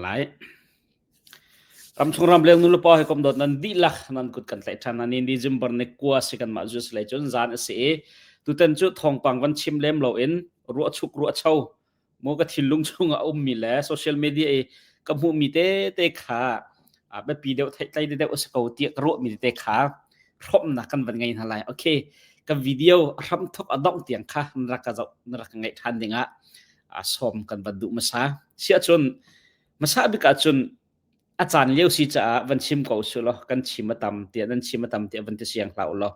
lai. Ramchung ramleng nulepa he kom dawt nan dihlak nan kut kan tlaih ṭhan hna. Ni December ni kua si kanmah zu si lei cun zan a si i tutan cu thawngpang van chim lem loin ruahchuk ruahcho mu ka thinlung chungah a ummi le social media i ka hmuhmi tete kha a biapi deuh theihtlai deuh a si ko tiah ka ruahmi tete kha hrawmnak kan van ngei hna lai. Okay, ka video a hramthok a dongh tiang kha na rak ka zoh na rak ka ngaih ṭhan dingah a sawm kan van duh hmasa. Siahcun hmasa bik ahcun a caan lio si caah van chim ko su law kan chim a tam tiah nan chim a tam tiah van ti siang hlah u law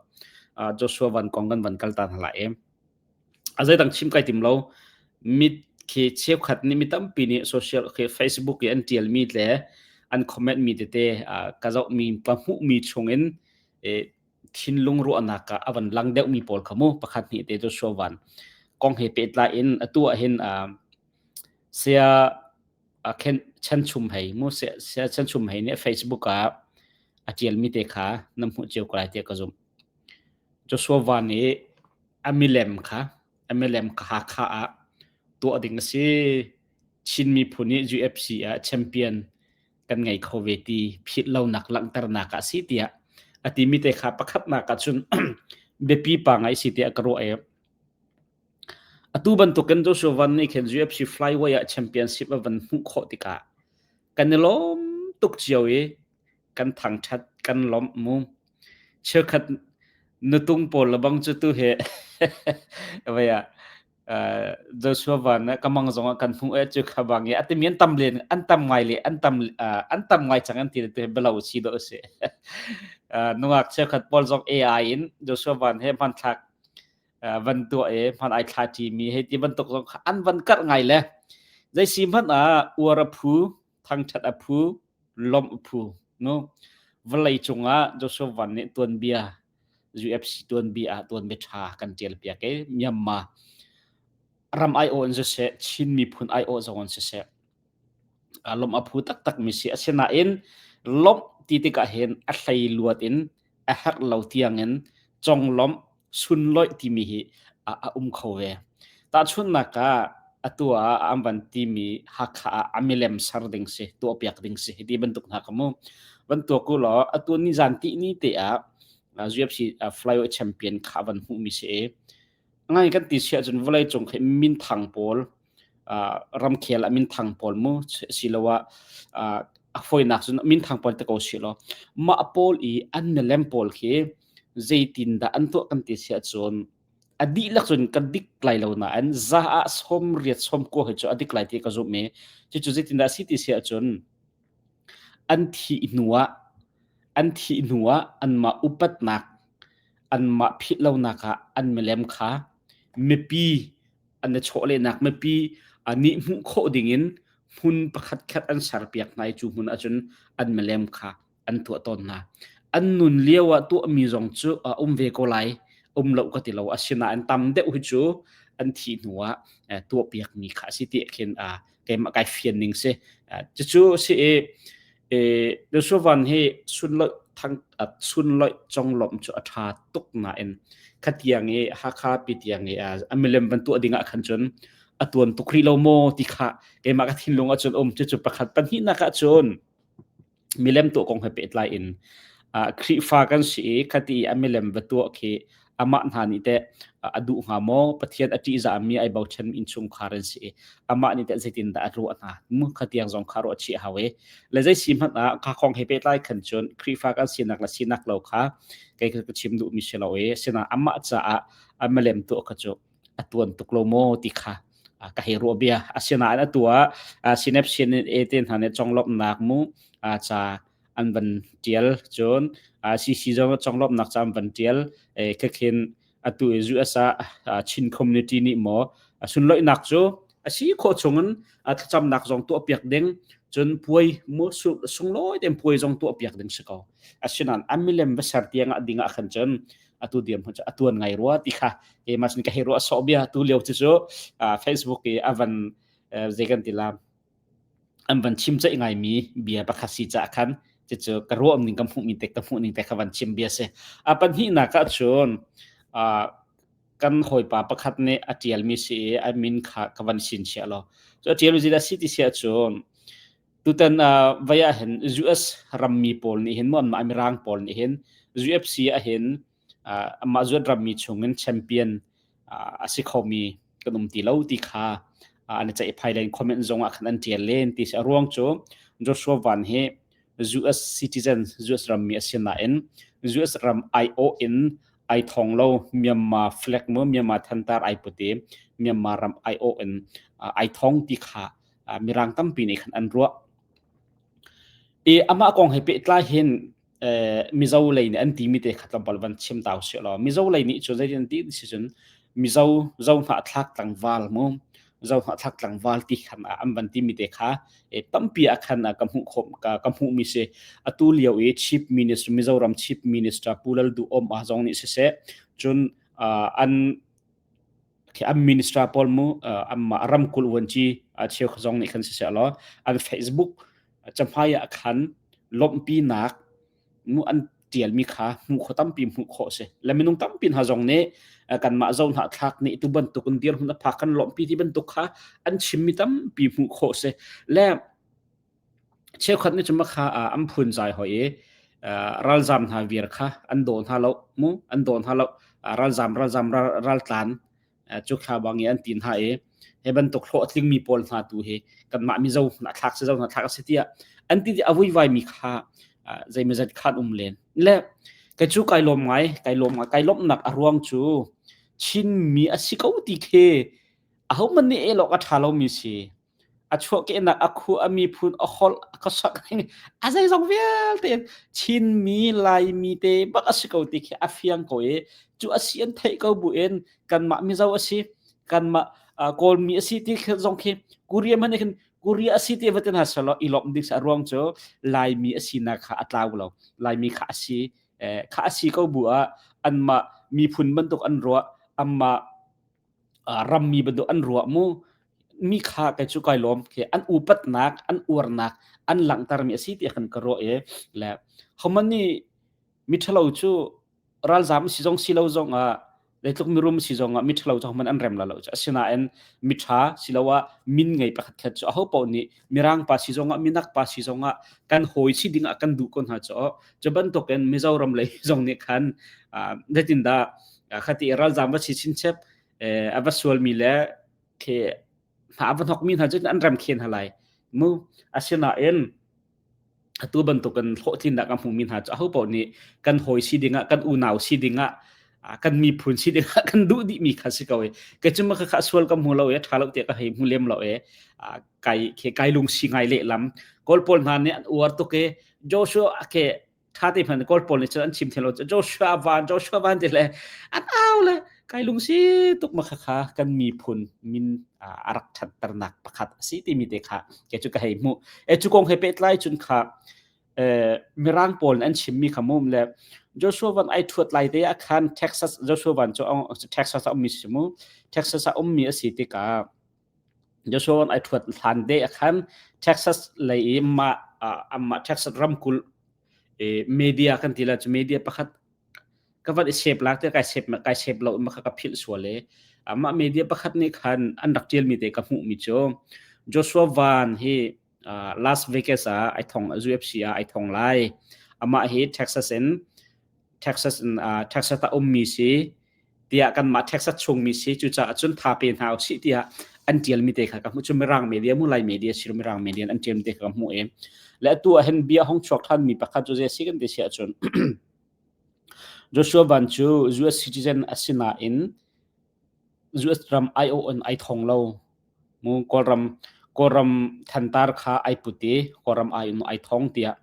Joshua van kong kan van kal ta hna lai em. A zeidang chim kai tim lo mit khi cheukhat nih mi tampi nih social khi Facebook i an tial mi le an comment mi tete ka zoh mi ka hmuh mi chungin thinlung ruahnak ah a van lang deuh mi pawl kha mu pakhat hnih te Joshua van kong he pehtlai in atu ah hin saya khen chan chum hei mu saya chan chum hei nih Facebook ah a tial mi te kha na hmuh cio ko lai tiah ka zumh. Joshua Van i a milem kha a milem kha Hakha ah tuah ding a si. Chin miphun nih UFC ah champion kan ngei kho ve ti philh lonak langhternak ah si tiah a timi te kha pakhatnak ah cun biapi pa ngai si tiah ka ruah i atu bantukin Joshua Van nih khin UFC flyweight ah championship a van hmuh khawh tikah kan i lawm tuk cio i kan thangṭhat kan lawmh mu. Cheukhat nutung pawl le bang cu tu he vei ah Joshua Van ka mang zong ah kan hmuh e cu kha bang i atimi an tam len an tam ngai le an tam an tam ngai cang an ti tu he belo si do si nungak cheukhat pawl zong AI in Joshua Van he hmanthlak van tuah e hman ai thla ṭi mi hei ti bantuk zong kha an van karh ngai le zei si hmanh ah uar a phu thangṭhat a phu lawmh a phu no vawlei cungah Joshua Van nih tuanbia UFC tuanbia ah tuanbia ṭha kan ṭial piak i Myanmar ram aiawh in siseh Chin miphun aiawh zong in siseh lawmh a phu taktak mi si asinain lawmh ti tikah hin a hlei luat in a herh lo tiangin conglawmh sunlawih timi hi a um kho ve. Tahchunhnak ah atu ah an van timi Hakha ah a milem ser ding si, tuahpiak ding si ti bantuk hna ka mu. Van tuah ku law atu ni zan ti ni te ah UFC flyweight champion kha van hmuhmi si i ngai kan ti si ahcun vawlei cung khi minthang pawl ramkhel ah minthang pawl mu siloah a fawinak cun minthang pawl te ko si law mah pawl i an milem pawl khi zeitindah an tuah kan ti si ahcun a dihlak cun ka dik lai lo nain za ah som riat som kua hi cu a dik lai ti ka zumh i cucu zeitindah a si ti si ahcun an thih hnu ah an thih hnu ah anmah upatnak anmah philh lonak ah an milem kha mipi an i chawhlehnak mipi nih hmuh khawh dingin hmun pakhat khat an serpiak hna i cu hmun ahcun an milem kha an tuah tawn hna. An nun lio ah tuahmi zong cu a um ve ko lai, um lo ka ti lo. Asinain tam deuh hi cu an thih hnu ah tuahpiakmi kha a si ti khin keimah kai fian ning si. Cucu si i Joshua Van hi sunloih thang sunloih conglawmh cu a ṭha tuk nain khatiang i Hakha pi tiang i a milem van tuah ding ah khan cun a tuan tuk rih lo maw ti kha keimah ka thinlung ah cun um cucu pakhat pahnihnak ah cun milem tuah kong he pehtlai in Khrihfa kan si i khati i a milem va tuah khi amah hna nih teh a duh hnga maw Pathian a ṭihzahmi ai bochanmi innchungkhar an si i amah nih teh zeitindah a ruah hna mu khatiang zong kha ruah chih hau i le zei si hmanh ah kha kong he pehtlai khan cun Khrihfa kan sinak le sinak lo kha kei ka chim duhmi si lo i sina amah caah a milem tuah kha cu a tuan tuk lo maw ti kha ka hei ruah bia asinain atu ah sinep sin e te hna nih conglawmhnak mu ca an van tial cun CC zong conglawmhnak ca an van tial khekhin atu i US ah Chin community nih maw sunloihnak cu a si khawh chungin thlacamnak zong tuahpiak ding cun puai mu sunglawi tein puai zong tuahpiak ding si ko asinain a milem va ser tiang ah ding ah khan cun atu diam cu a tuan ngai rua ti kha keimah cun ka hei ruah sawh bia tu lio cu cu Facebook i a van zei kan ti la an van chim ceih ngaimi bia pakhat si caah khan cucu ka ruah ning ka hmuh ning te ka hmuh ning te kha van chim bia si a pahnihnak ah cun kan hawipa pakhat nih a tialmi si i a min kha ka van sin chia lo cu a tialmi zeidah si ti si ahcun. Tutan vai ah hin US rammi pawl nih hin mu anmah Mirang pawl nih hin UFC ah hin amah zuat rammi chungin champion a si khomi kan um ti lo ti kha an i ceihphai len comment zong ah khan an ṭial len ti si. A ruang cu Joshua Van hi US citizen US rammi a si nain US ram aiawh in ai thong lo Myanmar flag mu Myanmar thantar ai put i Myanmar ram aiawh in ai thong ti kha mirang tampi nih khan an ruah. I amah kong he pehtlai hin Mizo lei nih an timi te kha tlawmpal van chim ta usih law Mizo lei nih cun zeitin an ti si cun Mizo zo hnahthlak tlangval mu zo hnahthlak tlangval ti khan an van timi te kha tampi ah khan ka hmuh khawh ka hmuh mi si atu lio i Chief Minister Mizoram Chief Minister Pu Lal Duh Om ah zong nih siseh cun an an minister pawl mu anmah ramkulh vuanci cheukhat zong nih khan siseh law an Facebook cahmai ah khan lawmhpinak mu an tialmi kha hmuh kho tampi hmuh khawh si le minung tampi hna zong nih kanmah zo hnahthlak nih tu bantuk in dirhmun a phak kan lawmhpi ti bantuk kha an chimmi tampi hmuh khawh si le cheukhat nih cun kha an phun zai hoi i ralzam hna vir kha an daw hna lo mu an daw hna lo ralzam ralzam raltlan cu thla bang i an tin hna i he bantuk hlawhtling mi pawl hna tu hi kanmah mizo hna thlak si zo hna thlak a si tiah an ti a vuivai mi kha zeimazat khan um len le kei cu kai lawm ngai kai lawm ngai kai lawmhnak a ruang cu Chinmi a si ko ti khi ahohmanh nih el awk a ṭha lomi si a chuahkehnak a khu a miphun a holh a khuasak ning a zeizong vialte Chinmi Laimi te bak a si ko ti khi a fiang ko i cu a si an theih ko bu in kanmah Mizo a si kanmah Kawlmi a si ti khi zong khi Korea hmanh khin Korea a si ti va tin ha selo i lawmh ding a ruang cu Laimi a sinak kha a tlau lo Laimi kha a si kha a si ko bu ah anmah miphun bantuk an ruah anmah rammi bantuk an ruah mu mi kha kei cu kai lawm khi an upatnak an uarnak an langhtermi a si ti khan ka ruah i le homan nih mi ṭhalo cu ralzam si zong si lo zong ah zeitluk mirum si zong ah mi ṭhalo cu homan an rem la lo cu asinain miṭha siloah min ngei pakhat khat cu aho paoh nih mirang pa si zong ah minak pa si zong ah kan hawi si ding ah kan duh ko hna cu cu bantukin Mizoram lei zong nih khan zeitindah khati ralzam va si chinchep a va sualmi le khi hna a va hnokmi hna cu an rem khen halai mu asinain atu bantukin hlawhtlinnak a hmumi hna cu aho paoh nih kan hawi si dingah kan unau si dingah kan miphun si dingah kan duh dihmi kha si ko i kei cu ma kha sual ka hmu lo i ṭha lo tiah ka hei hmu lem lo i kai khi kai lungsi ngai lehlam kawl pawl hna nih an uar tuk i Joshua ke ṭha te hmanh kawl pawl nih cun an chim theng lo Joshua van Joshua van ti le an au le kai lungsi tuk ma kha kha kan miphun min a rak ṭhatternak pakhat a si timi te kha ke cu ka hei hmuh e cu kong he pehtlai cun kha mirang pawl an chimmi kha mum le Joshua van ai thuat lai te ah khan Texas Joshua van cu Texas a ummi si mu Texas a ummi a si tikah Joshua van ai thuat hlan te ah khan Texas lei i mah amah Texas ramkulh media kan ti la cu media pakhat ka van i sep lak te kai sep kai sep lo ma kha ka philh sual e amah media pakhat nih khan an rak tialmi te ka hmuhmi cu Joshua Van hi Las Vegas ah ai thong UFC ah ai thong lai amah hi Texas in Texas in Texas a ummi si tiah kanmah Texas chungmi si cucaah cun tha pe hna usih tiah an tialmi te kha ka hmuh cu mirang media mu lai media si mirang media an tialmi te kha ka hmuh i le atu ah hin bia hong chuak than mi pakhat cu zei si kan ti si ahcun Joshua Van cu US citizen a si nain US ram IO in ai thong lo mu Kawlram Kawlram thantar kha ai put i Kawlram ai in ai thong tiah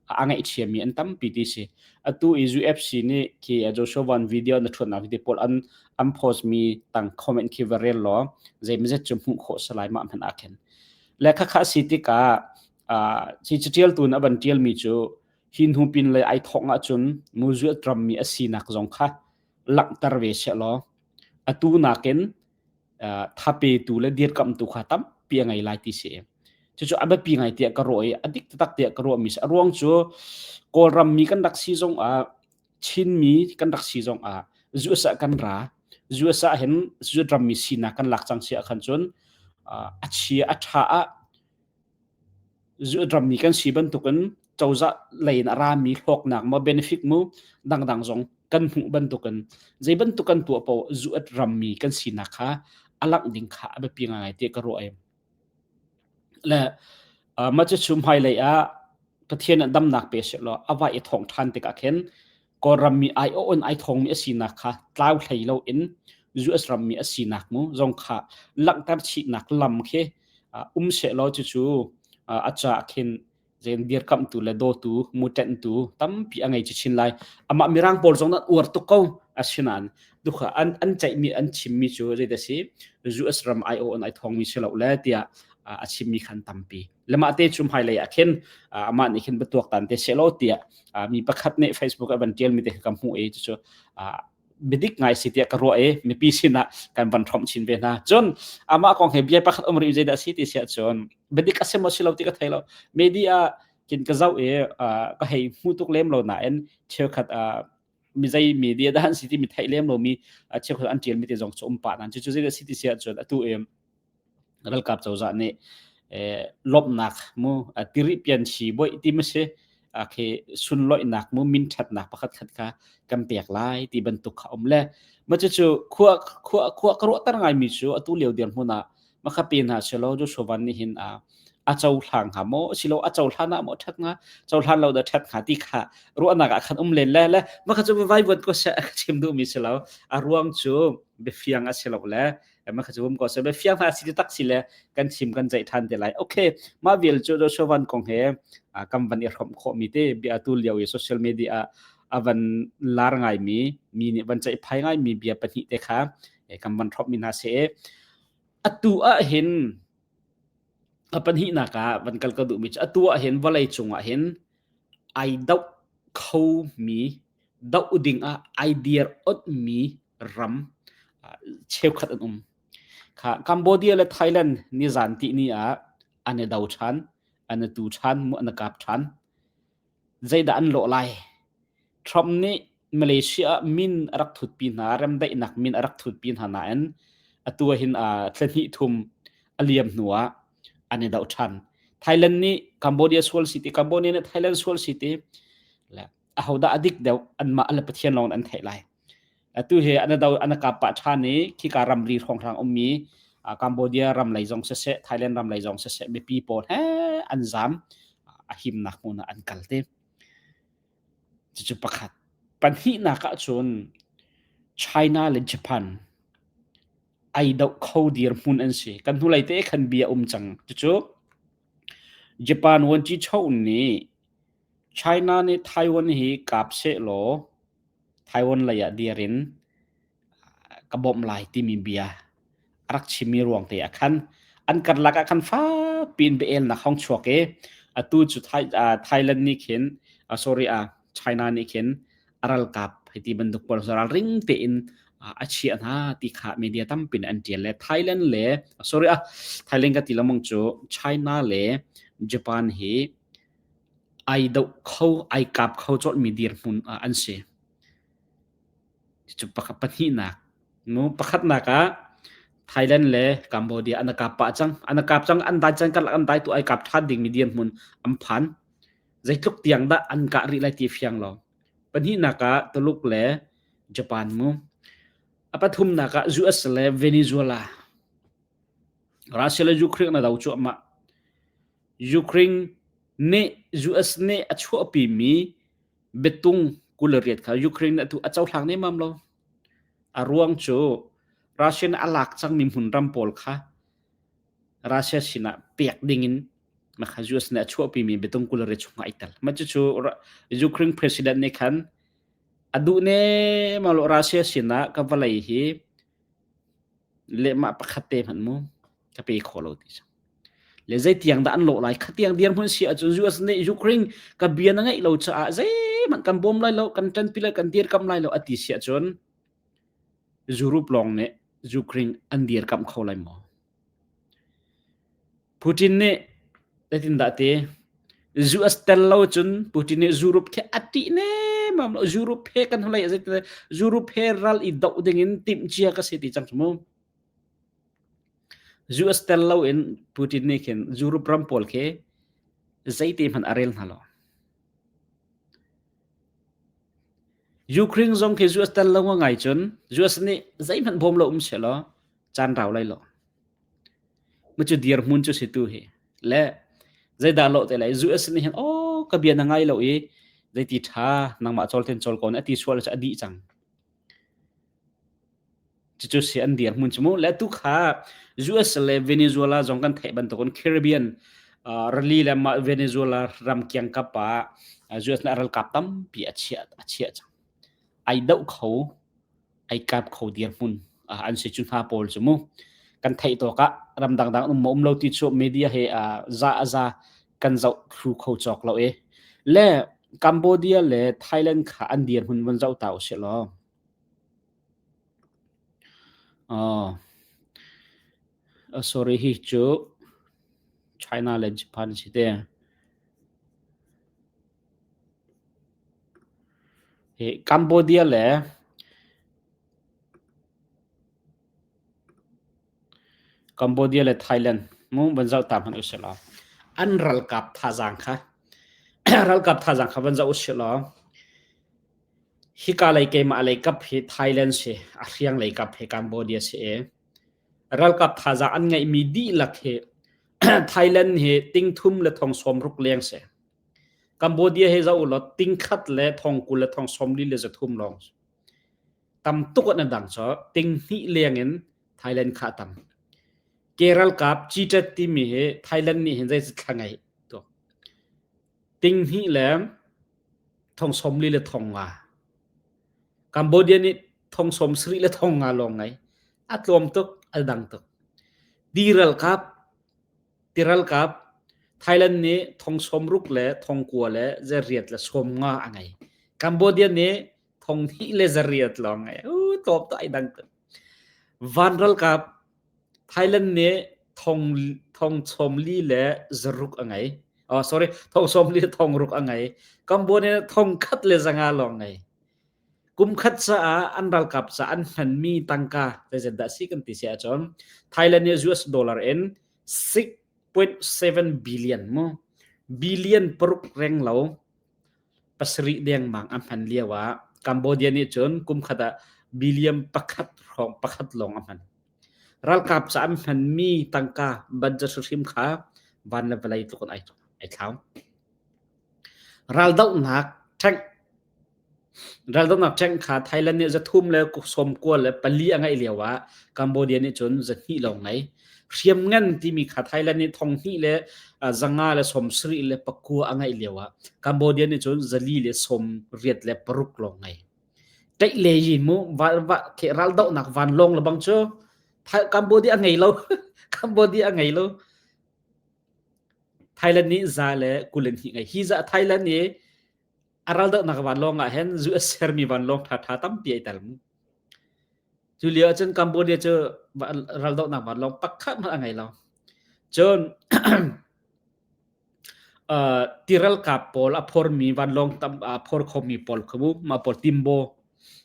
a ngaihthiammi an tampi ti si. Atu i UFC nih khi Joshua Van video na ṭhuatnak ti pawl an an post mi tang comment khi va rel law zeimazet cu hmuh khawh salai mah hmanh ah khin. Le khakha si tikah ci catial tu na van ṭial mi cu hi hnu pin lei ai thawng ahcun muzuat rammi a sinak zong kha langhter ve sehlaw atu nakin thapetu le dirkamhtu kha tampi a ngei lai ti si. Cucu a biapi ngai tiah ka ruah i a dik taktak tiah ka ruahmi si. A ruang cu Kawlram mi kan rak si zong ah Chinmi kan rak si zong ah US ah kan ra. US ah hin US rammi sinak kan lak cang si ah khan cun a chia a ṭha ah Rammi kan si bantukin cozah lei in a rami hlawknak maw benefit mu dangdang zong kan hmuh bantukin zei bantuk kan tuah paoh zuat rammi kan sinak kha a langh ding kha a biapi ngaingai tiah ka ruah i le mah cucu hmailei ah Pathian nih damnak pe sehlaw a va i thawng ṭhan tikah khin Kawlram mi aiawh in ai thawngmi a sinak kha tlau hlei loin US rammi a sinak mu zong kha langhter chihnak lam khi um sehlaw cucu a caah khin zein dirkamhtu le dawtu mu ṭenhtu tampi a ngei chin lai. Amah Mirang pawl zong an uar tuk ko asinain dukha an an ceihmi an chimmi cu zeidah si US ram aiawh in ai thawngmi si lo le tiah a chimmi khan tampi. Le mah te cu hmailei ah khin amah nih khin batuak tan te selaw tiah mi pakhat nih Facebook ah van tial mi te ka hmuh i cucu biadik ngai si tiah ka ruah i mipi sinah kan van hrawmh chin ve hna. Cun amah kong he bia pakhat um rih zeidah si ti siah cun biadik a si maw si lo ti ka thei lo. Media kin ka zoh i ka hei hmu tuk lem lo nain cheukhat mi zei media dah an si ti mi theih lem lomi cheukhat an tial mi te zong cu um pah nan cucu zeidah si ti siah cun atu i ralkap cozah nih lawmhnak mu tiri pian chi boih ti ma si khi sunloihnak mu min ṭhatnak pakhat khat kha kan pek lai ti bantuk kha um le ma cucu khua khua khua ka ruahter ngaimi cu atu lio dirhmun ah makha pe hna selo Joshua Van nih hin a a cohlang hnga maw silo a cohlan ah maw ṭhat hnga cohlan lo dah ṭhat hnga ti kha ruahnak ah khan um len le le makha cu vai vuan ko seh ka chim duhmi si lo a ruang cu biafiang a si lo le ma kha chu ko se be fiang hna si tak si le kan chim kan ceih than te lai okay ma vial chu Joshua Van kong he kam van i hrom kho mi te bia tu lio i social media avan lar ngai mi mi nih van ceih phai ngai mi bia pahnih te kha kam van hrom mi hna se atu ah hin a pahnih nak ah van kal ka duh mi chu atu ah hin vawlei cung ah hin ai doh kho mi doh ding ah ai dir ot mi ram cheukhat an um. Kha Cambodia le Thailand nizan ti ni ah an i do ṭhan, an i tu ṭhan, an i kap ṭhan. Zeidah an lawh lai? Trump nih Malaysia ah min a rak thutpi hna, remdaihnak min a rak thutpi hna nain atu ah hin thla hnih thum a liam hnu ah an i do ṭhan. Thailand nih Cambodia sual si ti, Cambodia nih Thailand sual si ti, le ahodah a dik deuh anmah le Pathian lawng an theih lai. Atu hi an do an kap pah ṭhan i khika ramri hrawnghrang ummi Cambodia ram lei zong siseh Thailand ram lei zong siseh mipi pawl he an zam a himnak hmun ah an kal te. Cucu pakhat. Pahnihnak ahcun China le Japan ai doh kho dirhmun an si. Kan hnulei te khan bia um cang. Cucu Japan Wanci Cho nih China nih Taiwan hi kap sehlaw Taiwan lei ah dir in ka bawmh lai timi bia a rak chimmi ruang te ah khan an karlak ah khan fakpi in biaelnak hong chuak i atu cu Thailand nih khin sorry China nih khin a ralkap hei ti bantuk pawl ralring tein a chiah hna ti kha media tampi nih an ṭial le Thailand le sorry Thailand ka ti lengmang cu China le Japan hi ai doh kho ai kap kho colhmi dirhmun ah an si. Cucu pakhat pahnihnak. Nu pakhatnak ah Thailand le Cambodia an kap pah cang. An kap cang an dai cang karlak an dai tu ai kap ṭhan dingmi dirhmun an phan. Zeitluk tiang dah an kah rih lai ti fiang lo. Pahnihnak ah Tuluk le Japan mu. A pathumnak ah US le Venezuela. Russia le Ukraine na do cuahmah. Ukraine nih US nih a chuahpimi biatung 28 kha Ukraine nih atu a cohlang nemam lo. A ruang cu Russia nih a lak cangmi hmunram pawl kha Russia sinah pek dingin makha US nih a chuahpimi biatung 28 chungah ai tel. Mah cucu Ukraine president nih khan a duh nemam lo Russia sinah ka vawlei hi lehmah pakhat te hmanh mu ka pe kho lo ti cang. Le zeitiang dah an lawh lai khatiang dirhmun si ahcun US nih Ukraine ka bia na ngeih lo caah zeihmanh kan bawm lai lo kan ṭanpi lai kan dirkamh lai lo a ti si ahcun Europe lawng nih Ukraine an dirkamh kho lai maw? Putin nih zeitindah ti US tel lo cun Putin nih Europe khi a ṭih nemam lo Europe he kan hulei zeitin Europe he ral i doh dingin timhcia ka si ti cang cu mu. US tel loin Putin nih khin Europe ram pawl khi. Zeite hmanh a rel hna lo. Ukraine zong khi US tel lo ngai cun US nih zeihmanh bawm lo um seh law caan rau lai lo. Ma cu dirhmun cu si tu hi. Le zeidah lawh te lai US nih hin oh ka bia na ngai lo i zeiti tha nangmah cawl ten cawl ko na ti sual cu a dih cang. Cucu si an dirhmun cu mu. Le tu kha US le Venezuela zong kan theih bantukin Caribbean uh, rili le mah Venezuela ram kiangkap ah US nih a ralkap tampi a chiah a chiah cang. Ai doh kho, ai kap kho dirhmun uh, an si cu hna pawl cu mu. Kan theih tawk ah ram dangdang um um lo ti cu media he uh, za a za kan zoh thlu kho cawk lo e. Le Cambodia le Thailand kha an dirhmun von zoh ta usih law. Sorry hi cu China le Japan si te. Hi Cambodia le Cambodia le Thailand mu van zoh ta hmanh usih law an ralkap thazaang kha ralkap thazaang kha van zoh usih law Hika lei keimah lei kap hi Thailand si, a hriang lei kap hi Cambodia si i ralkap thazaang an ngeihmi dihlak hi Thailand hi ting thum le thong sawm ruk leng si. Cambodia hi zoh ulaw ting khat le thong 20 le thong 40 le 300 lawng. Tam tuk an dang cu ting hnih leng in Thailand kha a tam. Ke ralkap G-tet timi hi Thailand nih hin zei thla ngei tuk. Ting hnih le thong 40 le thong nga. Cambodia nih thong 70 le thong nga lawng ngei. A tlawm tuk, a dang tuk. Ti ralkap, ti ralkap Thailand nih thong 60 le thong kua le zariat le sawm nga a ngei. Cambodia nih thong hnih le zariat lawng ngei. U tlawm tuk ai dang tuk. Van ralkap Thailand nih thong thong 40 le zaruk a ngei. Oh sorry, thong 40 le thong ruk a ngei. Cambodia nih thong khat le zanga lawng ngei. Kum khat caah an ralkap ca an hmanmi tangka zeizat dah si kan ti si ahcun Thailand nih US dollar in 6.7 billion mu billion paruk reng lo pasarih dengmang a hman lio ah Cambodia nih cun kum khat ah billion pakhat hrawng pakhat lawng a hman. Ralkap ca an hmanmi tangka budget hrimhrim kha van le vawlei tluk in ai thlau. Raldohnak tank Raldohnak tank kha Thailand nih zathum le sawmkua le pali a ngeih lio ah Cambodia nih cun zahnih lawng ngei. Hriamngan timi kha Thailand nih thong hnih le zanga le sawm sarih le pakua a ngeih lio ah Cambodia nih cun zali le sawm riat le paruk lawng ngei. Ṭaih le yin mu va va ke raldohnak vanlawng le bang cu Cambodia a ngei lo. Cambodia a ngei lo. Thailand nih za le kul in hnih ngei. Hi za Thailand nih a raldohnak vanlawng ah hin zu a sermi vanlawng ṭhaṭha tampi ai tel mu. Cu lio ahcun Cambodia cu raldohnak vanlawng pakhat hmanh a ngei lo. Cun uh, tiralkap pawl a phormi vanlawng tam a phor khomi pawl kha mu mah pawl timbo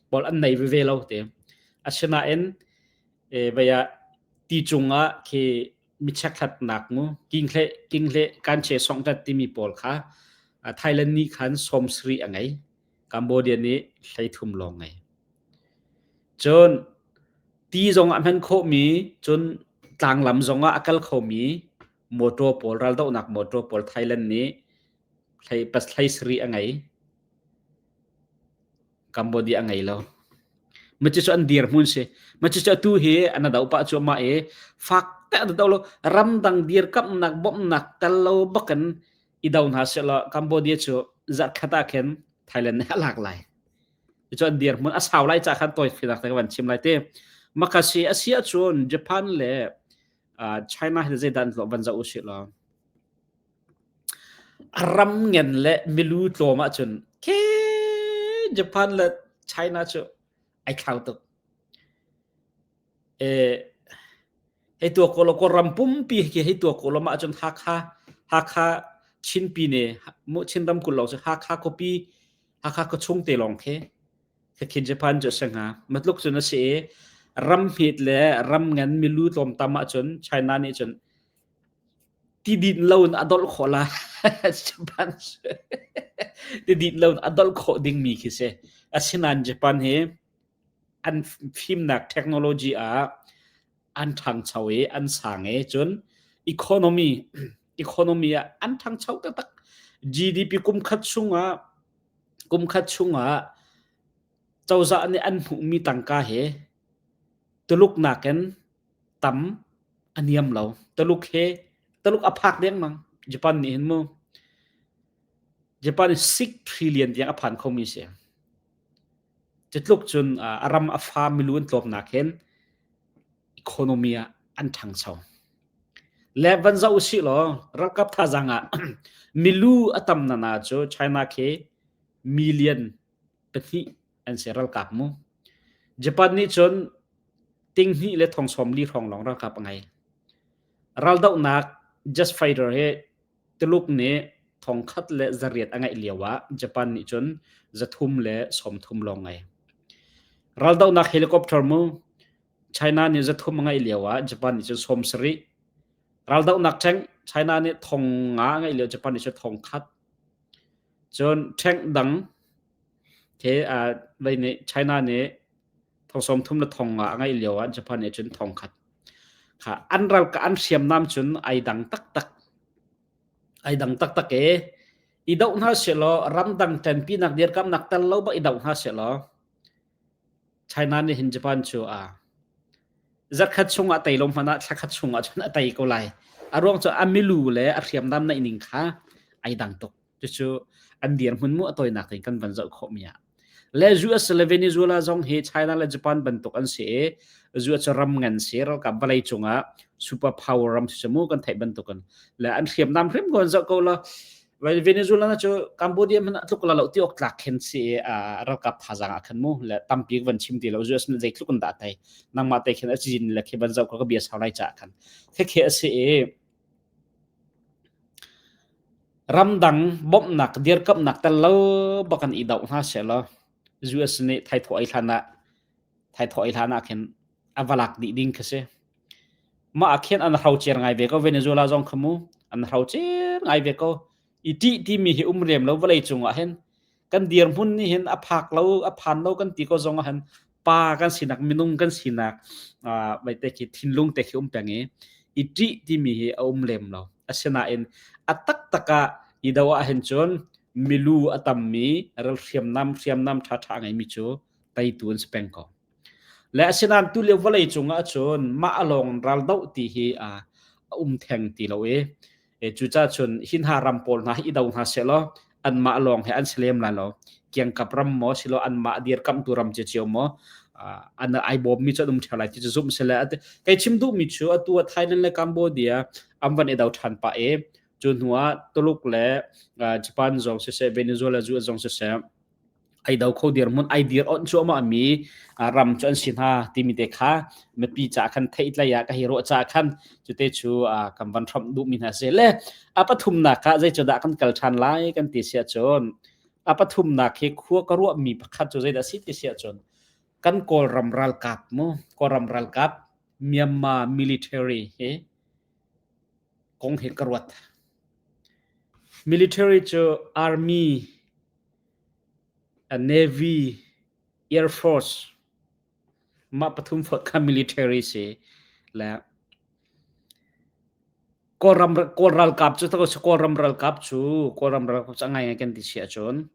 pawl an nei veve lo te. Asinain e, vei ah ti cungah khi mi chekhlatnak mu kinghle kinghle kan che songtat timi pawl kha Thailand nih khan sawm sarih a ngei Cambodia nih 13 lawng ngei cun ti zong ah hman khawhmi cun tlanglam zong ah a kal khomi motor pawl raldohnak motor pawl Thailand nih hlei pas hlei sarih a ngei Cambodia a ngei lo. Macu cu an dirhmun si. Macu cu atu hi an do pah cuahmah i fak te an do lo. Ramdang dirkamhnak bawmhnak tel lo bakin i do hna sehlaw Cambodia cu zarhkhat ah khin Thailand nih a lak lai. Cu an dirhmun a sau lai ca khan tawi finak te ka van chim lai te. Makasi a si ahcun Japan le China hi zeidah an van zoh usih law A ram ngen le milu tlawm ahcun khi Japan le China cu ai thlau tuk. E, hei tua ko law Kawlram pumpi khi hei tua ko law mah cun Hakha Hakha Chinpi ne mu Chin ramkulh lawng cu Hakha khuapi Hakha khuachung te lawng khi khi Japan cu a si hnga. Matluk cun a si i ram hmet le ram ngan milu tlawm tam ahcun China nih cun. Ti din lo in a dolh khawh la. Japan ti din lo in a dolh khawh dingmi khi si. Asinain Japan hi an fimnak technology ah an ṭhangcho i an sang i cun economy economy ah an ṭhangcho taktak. GDP kum khat chungah kum khat chungah cozah nih an hmuhmi tangka hi Tuluk nakin tam a niam lo. Tuluk he Tuluk a phak dengmang Japan nih hin mu. Japan 6 trillion tiang a phan khomi si. Cutluk cun a ram a fa milu an tlawmnak hin economy ah an ṭhangcho. Le van zoh usih law ralkap thazaang ah milu a tam nana cu China khi million pahnih an si ralkap mu. Japan nih cun tinghnih le thong sawm li hrawng lawng ralkap a ngei. Raldohnak jet fighter hi Tuluk nih thongkhat le zariat a ngeih lio ah Japan nih cun 330 le 30 lawng ngei. Raldohnak helicopter mu China nih 300 a ngeih lio ah Japan nih cun 70. Raldohnak tank China nih 500 a ngeih lio Japan nih cun 1000. Cun tank dang he vei nih China nih thong 30 le 500 a ngeih lio ah Japan nih cun 1000. Kha an ral ka an hriamnam cun ai dang taktak. Ai dang taktak e. I doh hna sehlaw ramdang ṭanpinak dirkamnak tel lo bak i doh hna sehlaw China nih hin Japan cu a zarkhat chungah tei lo hmanh ah thlakhat chungah cun a tei ko lai. A ruang cu a milu le a hriamnam neih ning kha ai dang tuk. Cucu an dirhmun mu a tawinak in kan van zoh khawhmi ah. Le US le Venezuela zong hi China le Japan bantuk an si i US cu ram ngan si ralkap vawlei cungah super power ram si mu kan theih bantukin le an hriamnam hrim ko an zoh ko la Venezuela cu Cambodia hmanh ah tluk la lo ti awk tlak khin si i ralkap thazaang ah khan mu le tampi van chim ti lo US nih zeitluk in dah tei nangmah te khin a cin le khi van zoh ko ka bia sau lai ca khan khekhe a si i Ramdang bawmhnak dirkamhnak tel lo bak in i doh hna sehlaw US nih thaithawh ei hlan ah thaithawh ei hlan ah khin a va lak dih ding khi si. Mah ah khin an hrocer ngai ve ko Venezuela zong kha mu an hrocer ngai ve ko. I ṭih timi hi um rem lo vawlei cung ah hin kan dirhmun nih hin a phak lo a phan lo kan ti ko zong ah hin pa kan sinak minung kan sinak uh, te khi thinlung te khi um peng i i ṭih timi hi a um lem lo asinain a taktak ah i do ah hin cun milu a tammi ral hriamnam hriamnam ṭha ṭha ngeimi cu teitu an si peng ko Le asinain tulio vawlei cungah cun mah alawng ral doh ti hi a um theng ti lo i cucaah cun hi hna ram pawl hna hi i do hna sehlaw anmah lawng he an si lem lai lo. Kiangkap ram maw silo anmah dirkamhtu ram cio maw an ai bawmmi cu an um ṭheo lai ti cu zumh si le kei chim duhmi cu atu ah Thailand le Cambodia an van i do ṭhan pah i cu hnu ah Tuluk le Japan zong siseh Venezuela zong siseh ai do kho dirhmun ai dir on cuahmah mi ram cu an si hna timi te kha mipi ca khan theihtlei ah ka hi ruah ca khan cute cu kan van hramh duhmi hna si le a pathumnak ah zei cu dah kan kal ṭhan lai kan ti si ahcun a pathumnak hi khua ka ruahmi pakhat cu zeidah si ti si ahcun kan Kawlram ralkap mu Kawlram ralkap Myanmar military hi kong hi ka ruat military cu army A Navy, Air Force mah pathum fonh kha military si le Kawlram Kawl ralkap cu Kawlram ralkap cu Kawlram ralkap cu a ngaingai kan ti si ahcun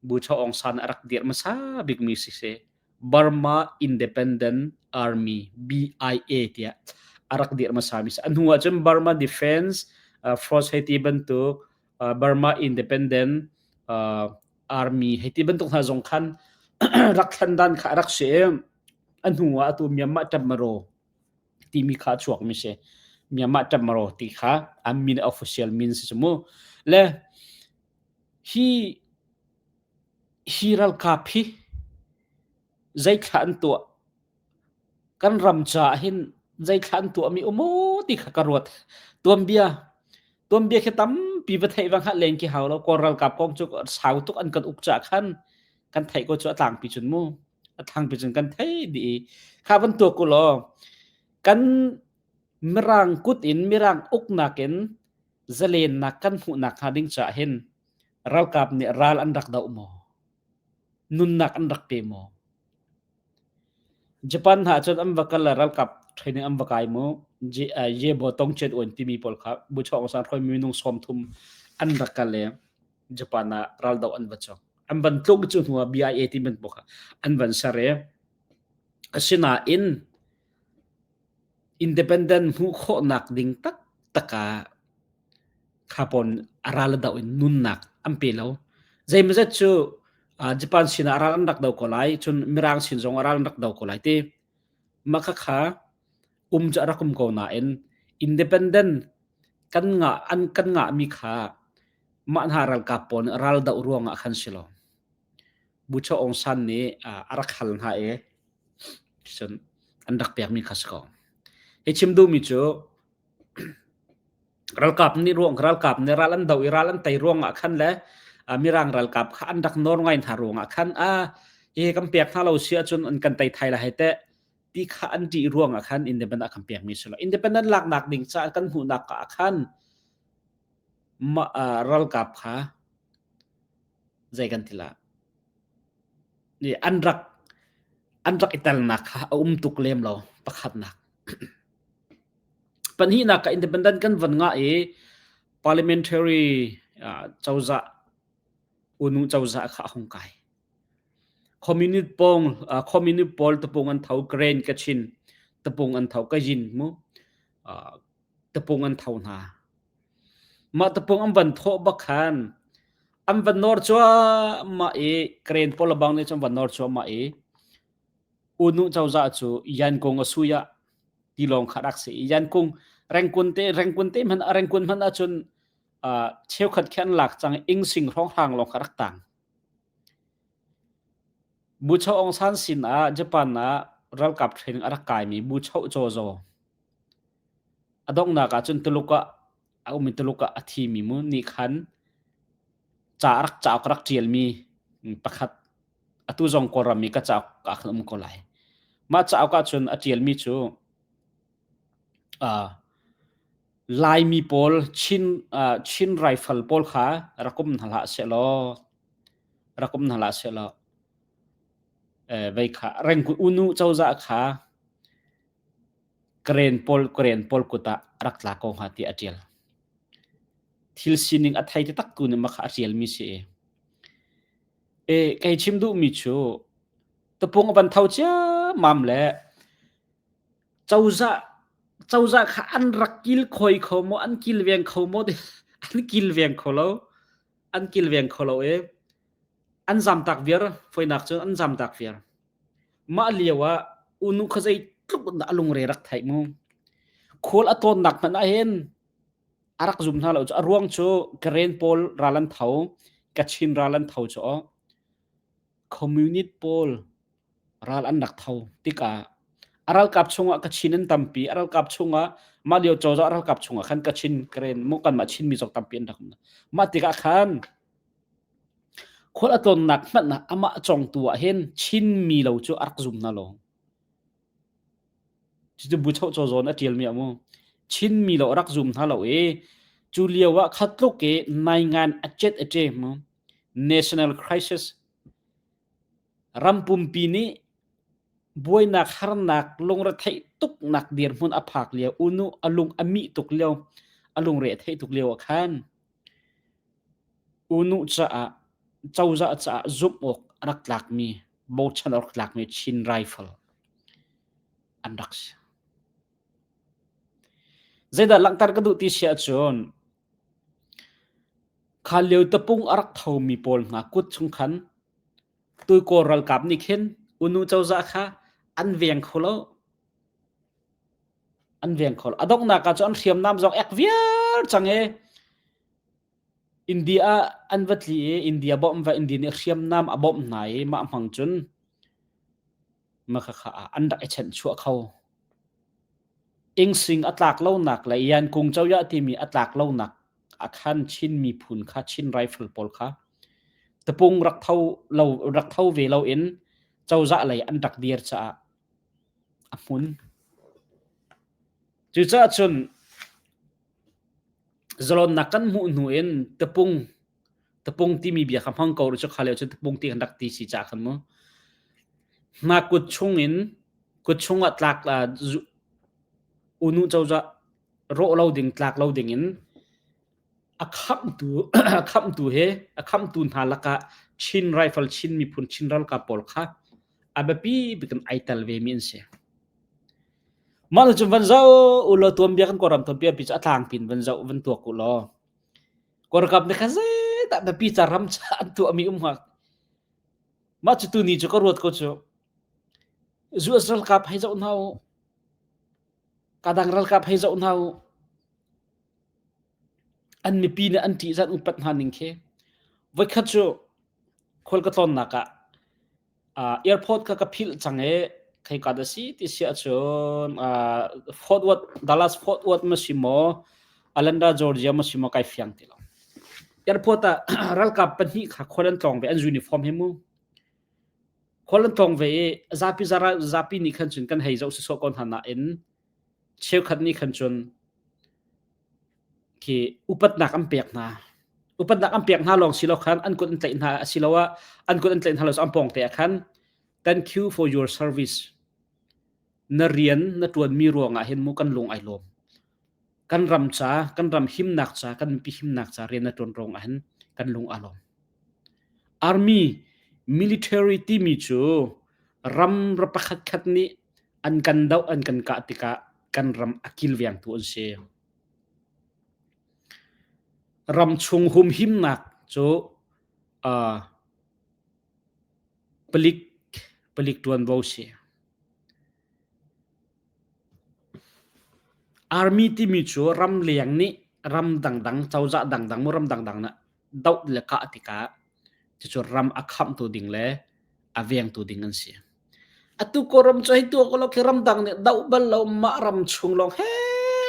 Bucho Aung San a rak dirh hmasa bikmi si si Burma Independent Army BIA tiah a rak dirh hmasa mi si. A hnu ahcun Burma Defense Force hei ti bantuk Burma Independent Army hei ti bantuk hna zong khan rak thlen dan kha a rak si i a hnu ah atu Myanmar Tatmadaw timi kha a chuak mi si. Myanmar Tatmadaw ti kha an min official min si cu mu. Le hi hi ralkap hi zeithla an tuah Kan ram caah hin zeithla an tuahmi um u ti kha ka ruat. Tuanbia tuanbia khi tampi va theih va hngalh len khi hau lo. Kawl ralkap kong cu sau tuk an kan uk caah khan kan theih ko cu a tlangpi cun mu. A tlangpi cun kan theih dih i kha van tuak u law kan. Mirang kut in Mirang uknak in zalennak kan hmuhnak hnga ding caah hin ralkap nih ral an rak doh maw? Nunnak an rak pe maw? Japan hna cun an va kal le ralkap training an va kai mu. Yebo Tongchen Uan timi pawl kha Buchawng San hruaimi minung 30 an rak kal le Japan ah raldoh an va cawk. An van tluk cu hnu ah BIA ti bantuk kha an van ser i asinain independent hmuh khawhnak ding taktak ah kha pawl a ral a doh in nunnak an pe lo. Zeimawzat cu Japan sinah ral an rak do ko lai, cun Mirang sin zong ah ral an rak do ko lai ti. Mah khakha um cu a rak um ko nain independent kan ngah an kan ngahmi kha mah hna ralkap pawl nih ral doh ruangah khan si lo. Bucho Aung San nih a rak hal hna i cun an rak pekmi kha si ko. Hi chim duhmi cu ralkap nih ruang ralkap nih ral an do i ral an tei ruangah khan le mirang ralkap kha an rak nawr ngai hna ruangah khan a hi kan pek hna lo si ahcun an kan tei thai lai hei teh ti kha an ṭih ruangah khan independent a kan pekmi si lo. Independent laknak ding caah kan hmuhnak ah khan mah ralkap kha zei kan ti la an rak an rak i telnak kha a um tuk lem lo pakhatnak. Pahnihnak ka independent kan van ngah i parliamentary cozah unu cozah kha a hung kai. Communist pong communist pawl tapung an tho Karen Kachin tapung an tho Kayin mu tapung an tho hna. Mah tapung an van thawh bak khan an van nawr cuahmah i Karen pawl bang nih cun van nawr cuahmah i Unu cozah cu Yankung a sui ah tilawng kha rak si i Yankung Rengkun te Rengkun te hmanh Rengkun hmanh ahcun cheukhat khi an lak cang Ingsing hrawnghrang lawng kha rak tang. Bucho Aung San sin ah Japan ah ralkap training a rak kaimi Bucho Chaw Zaw a donghnak ahcun Tuluk ah a um i Tuluk ah a thimi mu nih khan ca a rak cauk a rak ṭialmi pakhat atu zong Kawlram i ka cauk ah khan um ko lai. Mah cauk ahcun a ṭialmi cu uh, Laimi pawl Chin, uh, Chin rifle pawl kha rak um hna hlah sehlaw rak um hna hlah sehlaw eh, vei kha rengkun unu cozah kha Karen pawl Karen pawl kut ah rak tla ko hnga ti a ṭial. Thil sining a thei taktak tu nih mah kha a ṭialmi si i. E, kei chim duhmi cu tapung a van tho ciammam le cozah cozah kha an rak kilkhawi kho maw an kilveng kho maw an kilveng kho lo an kilveng kho lo i an zamtak viar foinak cun an zamtak viar mah lio ah unu kha zeitluk in dah a lungre rak theih mu khual a tawnnak hmanh ah hin a rak zum hna lo cu a ruang cu Karen pawl ral an tho Kachin ral an tho cu communist pawl ral an rak tho tikah a ralkap chungah Kachin an tampi a ralkap chungah mah lio cozah ralkap chungah khan Kachin Karen mu kanmah Chinmi zong tampi an rak um mah tikah khan khual a tlawnnak hmanh ah amah congtu ah hin Chinmi lo cu a rak zum hna lo Cucu Buchoh Caw zawn a ṭialmi a mu. Chinmi lo a rak zum hna lo i cu lio ah kha tluk i naingan a cet a ṭe mu. National crisis ram pumpi nih buainak harnak lungretheih tuknak dirhmun a phak lio unu a lung a mih tuk lio a lungre a theih tuk lio ah khan unu caah cozah caah zumh awk a rak tlakmi bochan a rak tlakmi Chin Rifle an rak si. Zeidah langhter ka duh ti si ahcun kha lio tapung a rak thomi pawl hna kut chung khan tuikawl ralkap nih khin unu cozah kha an veng kho lo. An veng kho lo. A donghnak ah cun an hriamnam zong ek viar cang i India ah an va tli i India bawmh va India nih hriamnam a bawmh hna i mah hmang cun makhakha ah an rak i chanhchuah kho. Ingsing a tlak lonak le Yankung coyah timi a tlak lonak ah khan Chin miphun kha Chin Rifle pawl kha tapung rak tho lo rak tho ve loin cozah lei an rak dir caah a hmun. Cucaah cun zalonnak kan hmuh hnu in tapung tapung timi bia kha hmang ko rih cu kha lio cu tapung ti kan rak ti si caah khan mu. Hna kut chung in kut chungah tlak unu cozah rawh lo ding tlak lo ding in a khamhtu a khamhtu he a khamhtu hna lakah Chin Rifle Chin miphun Chin ralkap pawl kha a biapi bik in ai tel ve mi an si. Mah nu cun van zoh u law tuanbia kan Kawlram tuanbia pi cu a tlangpi in van zoh van tuak u law Kawlralkap nih khan zeidah biapi ca ram ca an tuahmi um hnga. Mah cu tuni cu ka ruat ko cu US ralkap hei zoh hna u kadang ralkap hei zoh hna u An mipi nih an ṭihzah an upat hna ning khi voikhat cu khual ka tlawnnak ah uh, airport kha ka philh cang i khei-ka dah si ti si ahcun uh, Fort Worth Dallas Fort Worth ma si maw Atlanta Georgia ma si maw kai fiang ti lo. Airport ah ralkap pahnih kha khual an tlawng ve an uniform he mu. Khual an tlawng ve i zapi zara zapi nih khan cun kan hei zoh sawsawh ko hna nain cheukhat nih khan cun khi upatnak an pek hna. Upatnak an pek hna lawng si lo khan an kut an tlaih hna asiloah an kut an tlaih hna lo an pawng te ah khan thank you for your service. Na rian na ṭuanmi ruangah hin mu kan lung ai lawm. Kan ram ca, kan ram himnak ca, kan mipi himnak ca rian na ṭuan ruangah hin kan lung aa lawm. Army military timi cu ram ra pakhat khat nih an kan doh an kan kah tikah kan ram a kilvengtu an si. Ramchung humhimnak cu uh, palik palik ṭuanvo si. Army timi cu ramleng nih ram dangdang cozah dangdang mu ram dangdang na doh le kah tikah cucu ram a khamhtu ding le a vengtu ding an si. Atu Kawlram cu hei tuah ko lo khi ramdang nih doh bal lo mah ram chung lawng he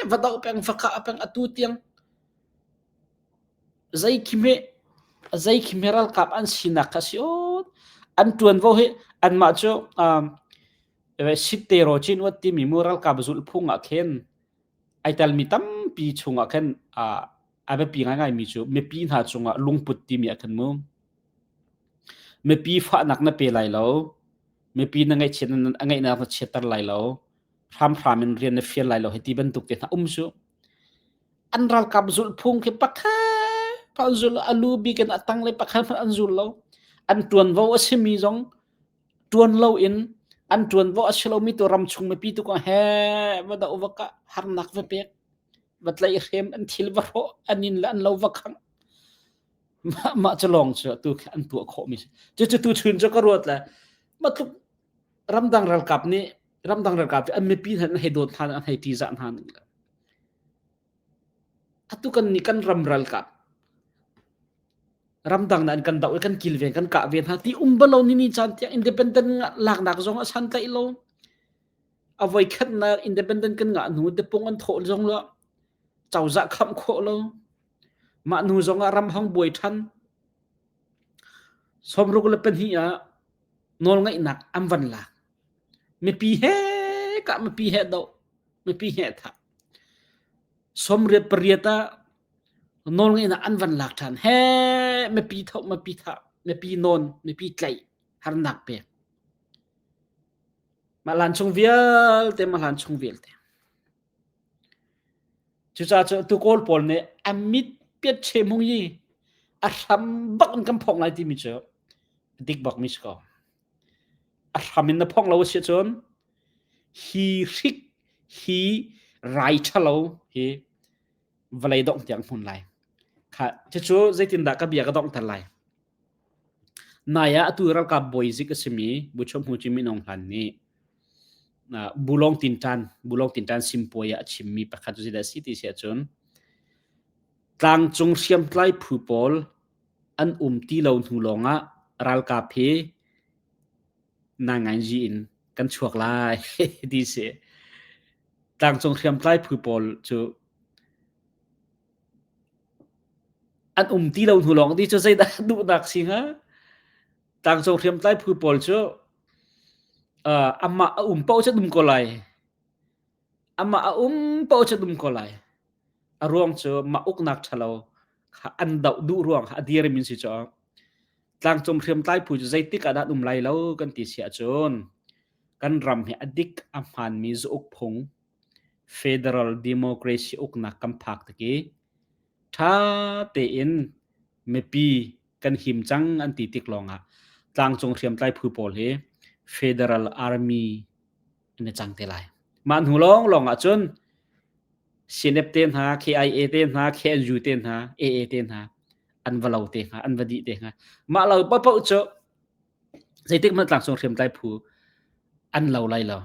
va doh peng va kah peng atu tiang zei khi hme zei khi hme ralkap an sinak kha si aw an ṭuanvo hi anmah cu um, sitte ro chin wat timi mu ralkap zulhphung ah khin ai telmi tampi chungah khin uh, a biapi ngaingaimi cu mipi hna cungah lungput timi ah khan mu Mipi fahnak na pe lai lo. Mipi na ngaihchiat a ngaihnak na chiatter lai lo. Hramhram in rian na fial lai lo hei ti bantuk te hna um cu. An ralkap zulhphung khi pakhat an zul a lu bik in a tanglei pakhat hmanh an zul lo. An ṭuanvo a simi zong ṭuan lo in an ṭuanvo a si lomi tu ramchung mipi tu ko he va doh va kah harnak va pek va tlaihhrem an thil va hrawh an inn le an lo va khangh Mah mah cu lawng cu atu khi an tuah khawhmi si. Cucu tuchun cu ka ruat le matluk ramdang ralkap nih ramdang ralkap an mipi hna an hei dawt hna an hei ṭihzah hna ning le atu kan nih kan ram ralkap ramdang na an kan doh i kan kilven kan kah ve hna ti um balo ni ni caan tiang independent laknak zong a san tlaih lo a voikhatnak independent kan ngah hnu tapung an thawh zong lo cozah khamh khawh lo Mah hnu zongah ram hong buai ṭhan. 62 ah nawlngeihnak an van lak. Mipi he kah mipi he doh, mipi he thah. 88 ah nawlngeihnak an van lak ṭhan. He mipi thoh, mipi thah, mipi nawn, mipi tlaih, harnak pek. Mah hlan chung vialte, mah hlan chung vialte. Cucaah cu tu Kawl pawl nih a mit piat che mung i a hram bak in kan phawng lai timi cu dik bak mi si ko. A hram in na phawng lo a si ahcun hi hrik hi rai ṭhalo hi vawlei dongh tiang hmun lai. Kha cucu zeitindah ka bia ka donghter lai. Nai ah atu ralkap bawizik a simi Buchom Hu Chi Minh Aung Hlaing nih Bulong Tinṭan Bulong Tinṭan simpuai ah a chimmi pakhat cu zeidah a si ti si ahcun tlangcung hriamtlai phu pawl an um ti lo hnu lawngah ralkap hi naingainzi in kan chuak lai ti si. Tlangcung hriamtlai phu pawl cu An um ti lo hnu lawng ti cu zeidah duhnak si hnga? Tlangcung hriamtlai phu pawl cu uh, amah a um paoh cu an um ko lai. Amah a um paoh cu dum ko lai. A ruang cu mah uknak ṭhalo kha an doh duh ruang kha a dirmi si cu tlangcung hriamtlai phu cu zeitik ah dah an um lai lo kan ti si ahcun kan ram hi a dik a hmaanmi zauk phung federal democracy uknak kan phak tik i ṭha tein mipi kan him cang an ti tik lawngah tlangcung hriamtlai phu pawl hi federal army an i cang te lai. Mah hnu lawnglawng ah cun CNF te hna, KIA te hna, KNU te hna, AA te hna an va lo te hnga, an va dih te hnga. Mah lo paohpaoh cu zeitik hmanh tlangcung hriamtlai phu an lo lai lo.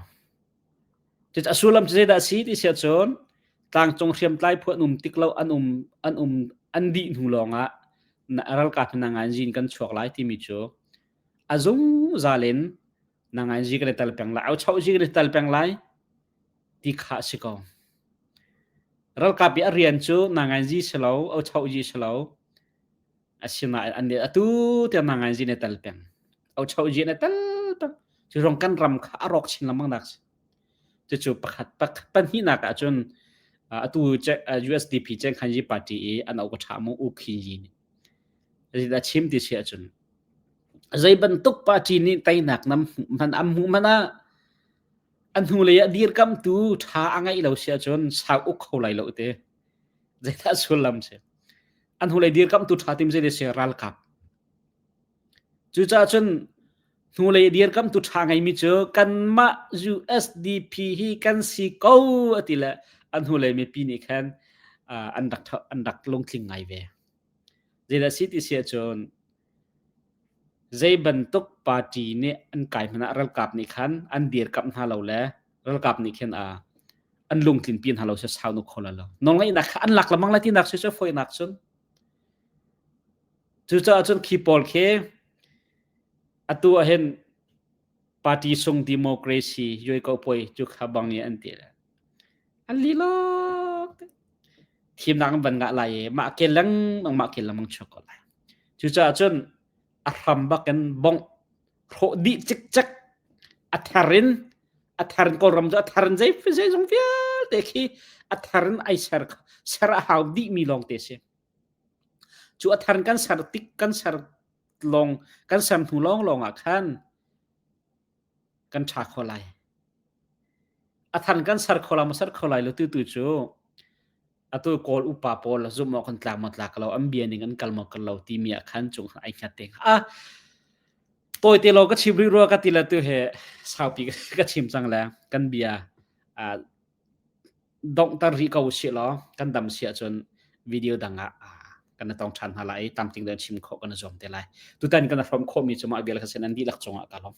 Cucu a sullam cu zeidah a si ti si ahcun tlangcung hriamtlai phu an um tik lo an um an um an dih hnu lawngah ralkap na ngan kan chuak lai timi cu a zungzal in na ngai zi kan i tal peng lai au chau zi kan i tal peng lai ti kha si ko ralkap i a rian cu na ngai zi si lo au chau zi si lo asinain an atu tiang na ngai zi na tal peng au chau zi na tal peng cu rong kan ram kha a rawk chin lengmang nak si cucu pakhat pahnihnak ah cun atu USDP Cengkhanji party i an au ka tha mu u khin yi ni a chim ti si ahcun Zei bantuk party nih teinak nam hmanh an hmuh hmanh ah an hnulei ah dirkamtu ṭha a ngeih lo si ahcun sau uk kho lai lo te. Zeidah sullam si? An hnulei dirkamtu ṭha tim zei si ralkap. Cucaah cun hnulei dirkamtu ṭha ngeimi cu kanmah USDP hi kan si ko a ti le an hnulei mipi nih khan an rak an rak lungtling ngai ve. Zeidah si ti si ahcun Zei bantuk party nih an kai hmanh ah ralkap nih khan an dirkamh hna lo le ralkap nih khin an lungtlinpi hna lo si sau nu kho lo. Nawlngeihnak kha an lak lengmang lai tinak si cu fawinak cun. Cucaah cun khi pawl khi atu ah hin party sung democracy yoi ko poi cu kha bang i an ti le. An lilok thimnak an van ngah lai i mah ke lengmang mah ke lengmang chuak ko lai. Cucaah cun a hram bak in bongh hrawh dih cikcek a ther in a ther in Kawlram cu a ther in zei zeizong vialte khi a ther in ai ser ser a hau dihmi lawng te si. Cu a ther in kan ser tik kan ser lawng kan ser hnu lawng lawng ah khan kan ṭha kho lai. A than kan ser kho lai maw ser kho lai lo tu tu cu atu Kawl upa pawl zumh awk an tlak maw tlak lo an bia ning an kal maw kal lo timi ah khan cung ai hngat te ah tawi te lo ka chim rih rua ka ti le tu he saupi ka chim cang le kan bia donghter rih ko usih law kan dam si ahcun video dang ah kan tong ṭhan hna lai i tamting deuh chim khawh kan i zuam te lai. Tutan kan hrawm khawhmi cu mah vial kha sin an dihlak cungah ka lawm.